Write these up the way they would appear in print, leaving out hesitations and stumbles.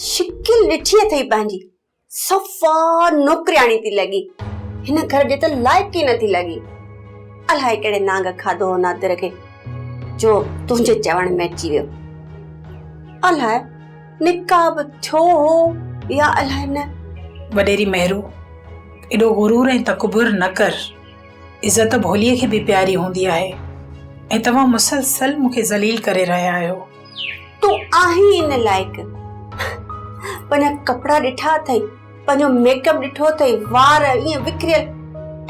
شڪل ڏٺي اٿئي پنهنجي، صفا نوڪرياڻي ٿي لڳي. هن گهر جي ته لائق ئي نٿي لڳي. الائي ڪهڙي نانگ کاڌو هو نادر کي جو تنهنجي چوڻ ۾ اچي ويو. الائي نڪاح به ٿيو هو يا الائي نه. وڏيري مهرو، ايڏو غرور ۽ تڪبر نه ڪر. عزت ڀوليء کي به پياري هوندي آهي ۽ توهان مسلسل مون کي ذليل ڪري رهيا آهيو. تون آهين ئي نه لائق. پنهنجا ڪپڙا ڏٺا اٿئي، پنهنجو ميڪ اپ ڏٺو اٿئي، وار ائين وکريل.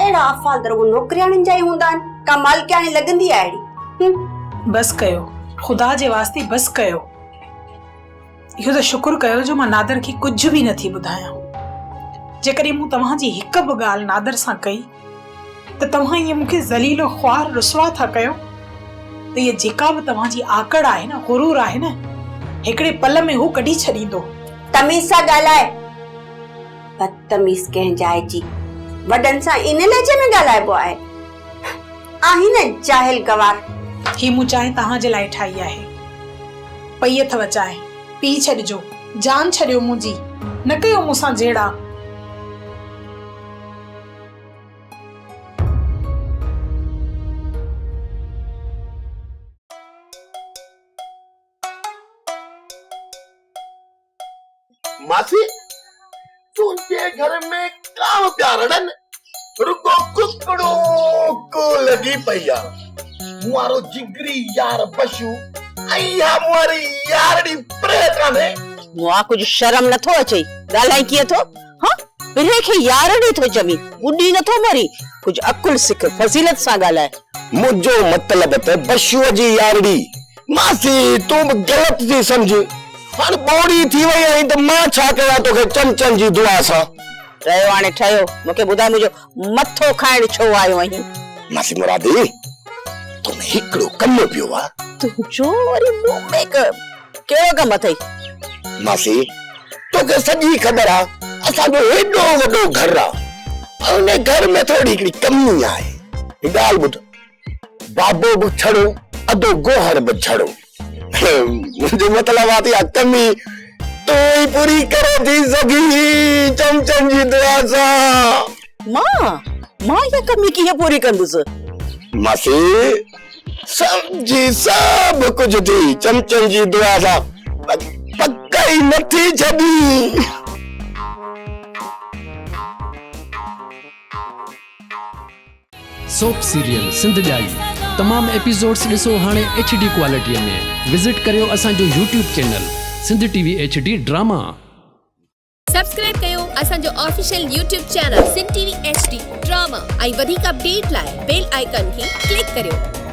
اهڙا افعال ته رڳو نوڪرياڻين جا ئي هوندا آهن، ڪا مالڪياڻي لڳندي آهي اهڙي. بس ڪيو، خدا جي واسطي بس ڪيو. اهو ته شڪر ڪيو جو مان نادر کي ڪجهه به نٿي ٻڌايان. جيڪڏهن مون توهان جي هڪ به ڳالهه نادر سان ڪئي ته توهان ائين مون کي ذليل و خوار رسوا ٿا ڪيو ته اها جيڪا به توهان جي آڪڙ آهي نه، غرور آهي نه، هڪڙي پل ۾ هو ڪڍي ڇڏيندو. تميز سان ڳالهاء. بدتميز ڪنهن جاء جي. وڏن سان ان لهجي ۾ ڳالهائبو آهي. آهين نه جاهل گوار. هي مون چانهه توهان جي لاء ٺاهي آهي. پئي اٿو چانهه. پي ڇڏجو. جان ڇڏيو منهنجي. نه ڪيو مون سان جهيڙا. ماسي، تنهنجي گهر ۾ ڪانء پيا رڙن، رڳو ڪڪڙو ڪو لڳي پئي آ. مون وارو جگري يار بشو ۽ اها مون واري يارڙي پرهه ڪانهي. مئا ڪجهه شرم نٿو اچئي، ڳالهائين ڪيئن ٿو؟ ها، پرهه کي يارڙي ٿو چوين، ٻڏي نٿو مرين؟ ڪجهه عقل سک، فضيلت سان ڳالهاء. منهنجو مطلب ته بشوء جي يارڙي ماسي تون به غلط ٿي سمجهين. هاڻ ٻوڙي ٿي وئي آهين ته مان ڇا ڪيان توکي چمچن جي دعا سان. ٺهيو هاڻي ٺهيو، مون کي ٻڌاء منهنجو مٿو کائڻ ڇو آيو آهين؟ ماسي مرادي تو ۾ هڪڙو ڪم پيو آ. تنهنجو وري مون ۾ ڪهڙو ڪم اٿئي؟ ماسي توکي سڄي خبر آ اسان جو هيڏو وڏو گهر آ ۽ ان گهر ۾ ٿوري هڪڙي ڪمي آهي. هڪ ڳالهه ٻڌ. بابو به ڇڙو، ادو گوهر به جھڙو. منهنجو مطلب آ ته اها ڪمي تون ئي پوري ڪري ٿي سگهين، چمچن جي دعا سان. مان؟ مان اها ڪمي ڪيئن پوري ڪندس؟ ماسي، سمجهي سڀ ڪجهه ٿي، چمچن جي دعا سان باقي پڪ ئي نه ٿي ڇڏين. سوپ سيريل سنڌ ڄائي تمام ايپيسوڊس ڏسو هاڻي ايڇ ڊي ڪوالٽي ۾ وزٽ ڪريو اسان جو YouTube channel Sindh T V H D drama. Subscribe ڪيو اسان جو official YouTube channel Sindh T V H D drama ۽ وڌيڪ اپڊيٽ لاء بيل آئيڪان کي ڪلڪ ڪريو.